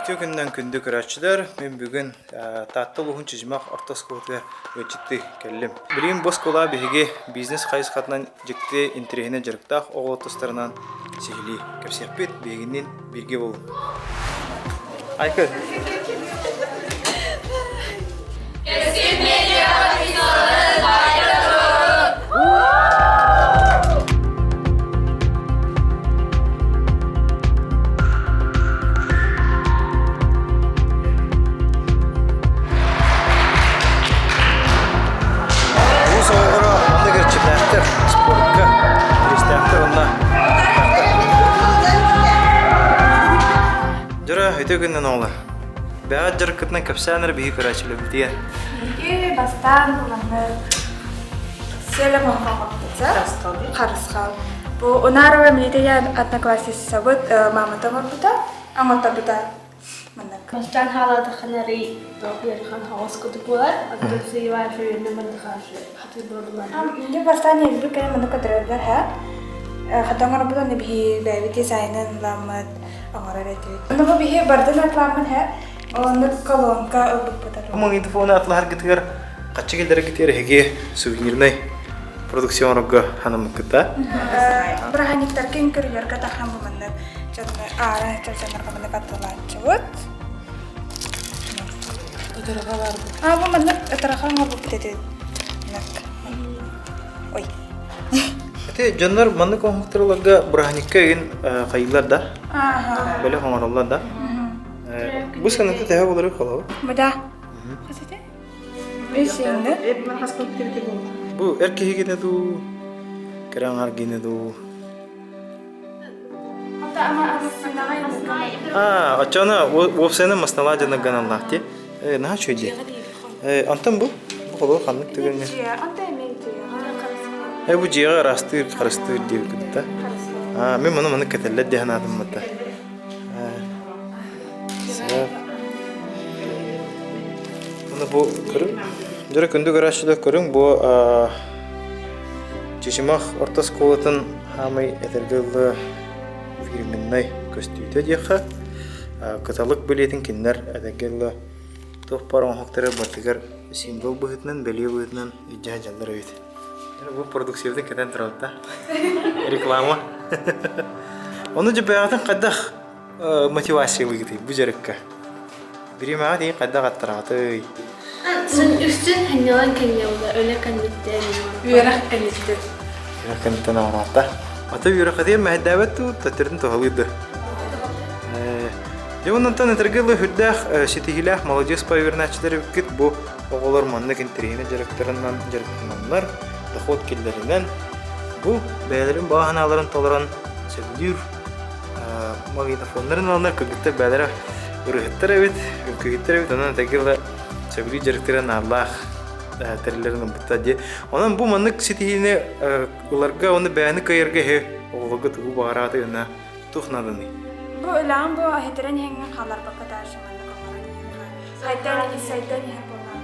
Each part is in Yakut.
Үтүө күнүнэн күндү көрөөччүлэр! Мин бүгүн Таатта улууһун Чычымах орто оскуолатыгар ыалдьыттыы кэллим. Билигин бу оскуола биһиги бизнес хайысхатынан дьикти интэриэһинэй дьарыктаах оҕолор тустарынан сиһилии кэпсиэхпит. Биһигинниин бииргэ буолуҥ. Айкы! Кэскил медиа подписаларын лайка туруорун! Улуус оҕолоро маннык эрчимнээхтэр, спортка интэриэстээхтэр уонна Дьоро, үтүө күнүнэн оҕолор. Бэҕэт дьарыккытынан кэпсээн эрэ биһиги көрөөччүлэрбитигэр. Биһиги бастаан буламмыт сиэлэ мохоҕоппута харысхал. Бу Унарова Милития одноклассницабыт маамата оҥорбута, оҥотторбута маннык. Бастаан хаалаатаххына арый туох ыарахан хаҕыс курдук буолар, оттон сыыйбаан шүрүнэ мандыхаан хатыы буолар. Дьэ бастаан элбик кэлэн маннык көтөрөллөр ха. Хата оҥорбут аны биһи бэйэбит дизайнын ыламмыт оҥорор этибит. Ону бу биһи бардын атламмын һэ, оннук колонка ылбыппыт. Магнитофону атлаһаргытыгар хаччы кэллэргитигэр эһиги сувенирнай продукция оҥорорго анаммыккыта. Бырааһынньыктарга үҥкүрүлэргэ тахан бу маннык дьоннор аара дьоннорго маннык аттылааччыбыт. Ытырҕа барбыт. А бу маннык ытырҕа оҥорбуппут этэ. Ой. Ити дьоннор маннык оҥоһуктарыларга бырааһынньыкка игин хайыылар да? Бэлэх оҥороллор да? Бу сыаната төһө болору холобур? Бу да. Үс сыаны. Бу эр киһигинэ дуу, кэрэ аҥар гинэ дуу? А, оччоно уопсайынан масналаа дьоно ганаллаах дии. Э, наһаа үчүгэй дии. Э, онтон бу? Бу холобур ханнык түгэҥҥэ? Э, бу дьиэҕэ ыраастыыр, харыстыыр диэбиккит да? Аа, мин маны маннык кэтэллэр дии санаатым да. Аны бу көрүҥ, дьөрө күндү көрөөччүлэр көрүҥ, бу Чычымах орто оскуолатын хаамай этэргэ дылы фирменнай көстүүтэ диэххэ, кыталык билиэтин кинилэр этэргэ дылы туох баар оҥоһуктары барытыгар символ быһыытынан, бэлиэ быһыытынан илдьэ сылдьаллар эбит. Бу продукциябытын кэтэн турабыт да. Реклама. Ону дьэ бэйэҕитин хайдах мотивациялыыгытый бу дьарыкка? Бириэмэҕэ тиийэн хайдах аттараҕытый? Үксүн ханньалан кэннэ өлө кэнниттэн Үөрэх кэнниттэн. Үөрэх кэнниттэн аҕыраата. Ата үөрэххитигэр мэһэйдээбэт дуу, төттөрүтүн туһалыыр да? Дьэ онтон этэргэ дылы сүрдээх ситиһиилээх маладьыас үөрэнээччилэр эбиккит. Бу оҕолор маннык интэриэһинэй дьарыктарынан дьарыктаналлар, дохуот киллэринэн, бу бэйэлэрин баҕа санааларын толорон сөбүлүүр магнитофоннарын ыланнар кыргыттар бэйэлэрэ ырыаһыттар эбит, үҥкүүһүттэр эбит, онон этэргэ дылы сөбүлүүр дьарыктара нааллаах тэриллэрин ылбыттар дии. Онон бу маннык ситиһиини ыларга уонна бэйэни кыайарга иһи оҕолорго тугу баҕараатый уонна туох нааданый? Бу үлэҕин бу аһытыран иһэҥҥин хаалларбакка дальше маннык оҥорон иһиэххэ. Сайдан сайдан иһэр буоллаҕа.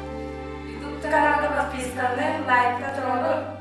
Ютуб каналга подписканы, лайкта туруорун.